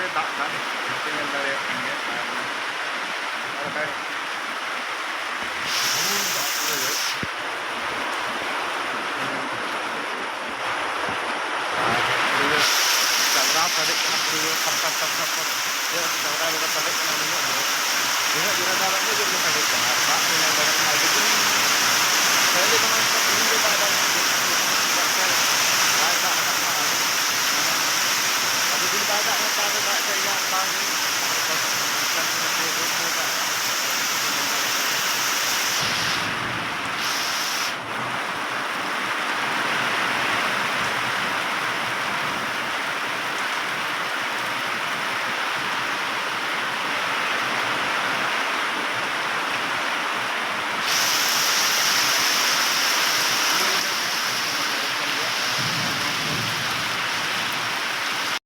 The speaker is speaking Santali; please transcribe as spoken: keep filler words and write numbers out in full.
ᱨᱮ ᱫᱟᱜ ᱫᱟ, ᱧᱮᱞ ᱫᱟᱲᱮᱭᱟᱜ ᱠᱟᱱ ᱜᱮᱭᱟ᱾ ᱟᱨ ᱱᱚᱝᱠᱟ ᱞᱮᱠᱟᱭ ᱩᱞ ᱫᱟᱜ ᱯᱩᱨᱟᱹ ᱜᱮ᱾ ᱟᱨ ᱯᱩᱨᱟᱹ ᱜᱮ ᱪᱟᱵᱨᱟ ᱥᱟᱰᱮᱜ ᱠᱟᱱᱟ, ᱯᱩᱨᱟᱹ ᱜᱮ ᱴᱷᱟᱯ, ᱴᱷᱟᱯ, ᱴᱷᱟᱯ, ᱴᱷᱟᱯ, ᱴᱷᱟᱯ᱾ ᱪᱮᱫ ᱪᱟᱵᱨᱟ ᱞᱮᱠᱟ ᱥᱟᱰᱮᱜ ᱠᱟᱱᱟ ᱱᱤᱱᱟᱹᱜ ᱡᱳᱨ᱾ ᱱᱤᱱᱟᱹᱜ ᱡᱳᱨᱮ ᱫᱟᱜ ᱫᱟ, ᱩᱱᱟᱹᱜ ᱡᱳᱨ ᱜᱮ ᱥᱟᱰᱮᱜ ᱠᱟᱱᱟ᱾ ᱟᱨ ᱫᱟᱜ ᱠᱚ ᱧᱮᱞ ᱫᱟᱲᱮᱭᱟᱜ ᱠᱟᱱᱟ, ᱟᱹᱰᱤ ᱫᱤᱱ ᱯᱮᱦᱞᱮ ᱠᱷᱚᱱᱟᱜ ᱛᱮᱦᱮᱧ ᱜᱮ ᱫᱟᱜ ᱫᱟ, ᱪᱮᱫᱟᱜ ᱥᱮ ᱵᱟᱭ ᱫᱟᱜ ᱟᱠᱟᱫ ᱛᱟᱦᱮᱸᱜ ᱟᱹᱰᱤ, ᱢᱟᱱᱮ, ᱟᱹᱰᱤ ᱫᱤᱱ ᱵᱟᱭ ᱫᱟᱜ ᱠᱟᱫ ᱛᱟᱦᱮᱸᱜ, ᱫᱟᱜ ᱠᱮᱫ ᱜᱮᱭᱟ ᱦᱚᱞᱟ ᱜᱮ᱾